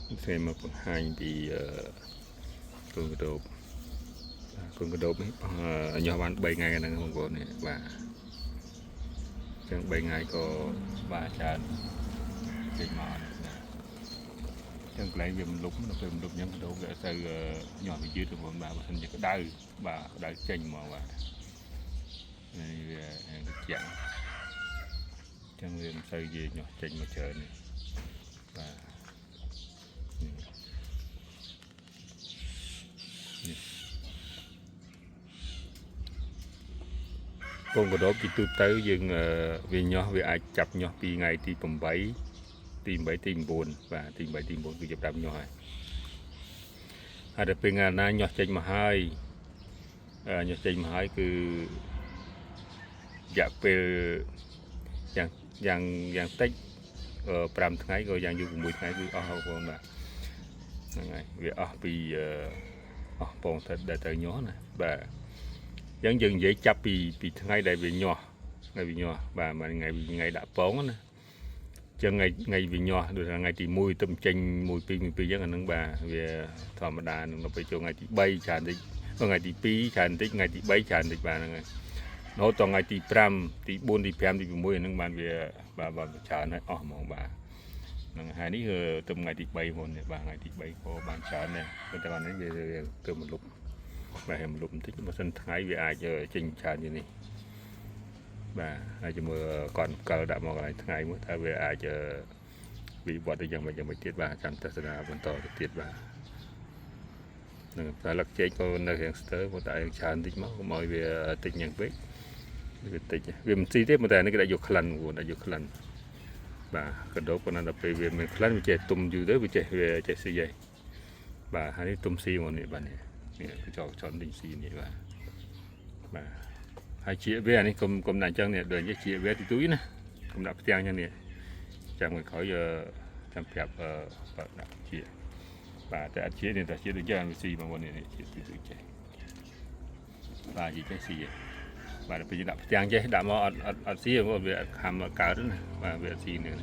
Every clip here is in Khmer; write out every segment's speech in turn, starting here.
ថ្ងៃមកបង្ហាញពីកូនកដូបបាទកូនកដូបនេះញាស់បាន3ថ្ងៃហ្នឹងបងប្អូននេះបាទអញ្ចឹង3ថ្ងៃក៏បាទច្រើនចេញមកនេះបាទអញ្ចឹងកន្លែងវាមិនលុបដល់ពេលមិនលុបអញ្ចឹងកដូបវាអត់សូវញាស់វាយឺតបងប្អូនបាទបើមិនជាក្តៅបាទក្តៅចេញមកបាទនេះវាត្រជាក់អញ្ចឹងវាមិនសូវជាញាស់ចេញមកច្រើននេះបាទនេះនេះ ពងកដបជាទូទៅយើងវាញាស់វាអាចចាប់ញាស់ពីថ្ងៃទី8ទី8ទី9បាទទី8ទី9គឺចាប់ដើមញាស់ហើយហើយដល់ពេលថ្ងៃណាញាស់ចេញមកហើយញាស់ចេញមកហើយគឺរយៈពេលយ៉ាងយ៉ាងយ៉ាងតិច5ថ្ងៃក៏យ៉ាងយូរ6ថ្ងៃគឺអស់ហើយបងប្អូនបាទហ្នឹងហើយវាអស់ពីអស់ពងទៅដែលទៅញាស់ណាបាទ អញ្ចឹងយើងនិយាយចាប់ពីថ្ងៃដែលវាញាស់ថ្ងៃវាញាស់បាទមួយថ្ងៃថ្ងៃដាក់ពងណាអញ្ចឹងថ្ងៃថ្ងៃវាញាស់ដូចថាថ្ងៃទី1ទៅចេញ1 2 1 2អញ្ចឹងអាហ្នឹងបាទវាធម្មតានឹងដល់ពេលចូលថ្ងៃទី3ច្រើនតិចថ្ងៃទី2ច្រើនតិចថ្ងៃទី3ច្រើនតិចបាទហ្នឹងហើយរហូតដល់ថ្ងៃទី5ទី4ទី5ទី6អាហ្នឹងបានវាបាទបាទច្រើនហើយអស់ហ្មងបាទហ្នឹងហើយនេះគឺទៅថ្ងៃទី3មុននេះបាទថ្ងៃទី3ក៏បានច្រើនដែរប៉ុន្តែបាននេះវាទៅមកលុប បាទហើយមកលុបបន្តិចបើសិនថ្ងៃវាអាចចេញច្រើនជាងនេះបាទហើយជាមួយកន់កិលដាក់មកកន្លែងថ្ងៃមួយថាវាអាចវិវត្តទៅយ៉ាងម៉េចយ៉ាងម៉េចទៀតបាទចាំទស្សនាបន្តទៅទៀតបាទនឹងតែលឹកចេកក៏នៅរៀងស្ទើរប៉ុន្តែរៀងច្រើនតិចមកកុំឲ្យវាតិចយ៉ាងពេកវាតិចវាមិនស៊ីទេប៉ុន្តែនេះគេដាក់យកក្លិនបងដាក់យកក្លិនបាទកដោប៉ុន្តែដល់ពេលវាមានក្លិនវាចេះទុំយូរទៅវាចេះវាចេះស៊ីហើយបាទហើយនេះទុំស៊ីមកនេះបាទនេះ នេះចោលចន់ទិញស៊ីនេះបាទបាទហើយជាវាអានេះកុំកុំដាក់អញ្ចឹងនេះដូចនេះជាវាទីទួយណាកុំដាក់ផ្ទាំងអញ្ចឹងនេះចាំមួយក្រោយចាំប្រាប់បើដាក់ជាបាទតែអត់ជានេះតែជាដូចយ៉ាងវាស៊ីបងប្អូននេះជាទីទួយចេះបាទជាចេះស៊ីបាទពេលដាក់ផ្ទាំងចេះដាក់មកអត់អត់អត់ស៊ីបងវាអត់ខំកើតណាបាទវាអត់ស៊ីនេះ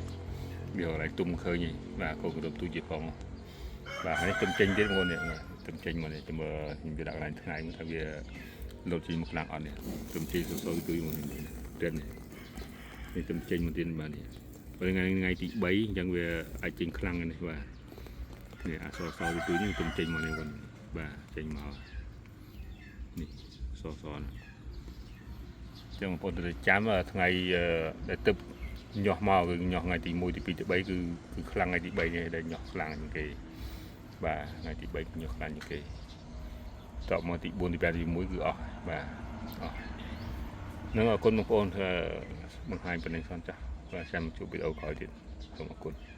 វាកន្លែងទុំឃើញបាទកូនគ្រប់ទូជាផងបាទហើយទុំចេញទៀតបងប្អូននេះ ទំចេញមកនេះចាំមើលខ្ញុំវាដាក់កន្លែងថ្ងៃមកថាវាលោតចេញមកខ្លាំងអត់នេះទំចេញសសរទុយមកនេះទៀតនេះនេះទំចេញមកទៀតបាទនេះព្រោះថ្ងៃថ្ងៃទី3អញ្ចឹងវាអាចចេញខ្លាំងនេះបាទនេះអសសរទុយនេះទំចេញមកនេះវិញបាទចេញមកនេះសសរណាចឹងបងប្អូនត្រូវចាំថ្ងៃដែលទឹកញាស់មកគឺញាស់ថ្ងៃទី1ទី2ទី3គឺគឺខ្លាំងថ្ងៃទី3នេះដែលញាស់ខ្លាំងជាងគេបាទថ្ងៃទី3ញាស់ខ្លាំងជាងគេ តបមកទី4ទី5ទី6គឺអស់បាទអស់នឹងអរគុណបងប្អូនបង្ហាញប៉ុណ្ណេះសិនចាស់បាទចាំជួបវីដេអូក្រោយទៀតសូមអរគុណ។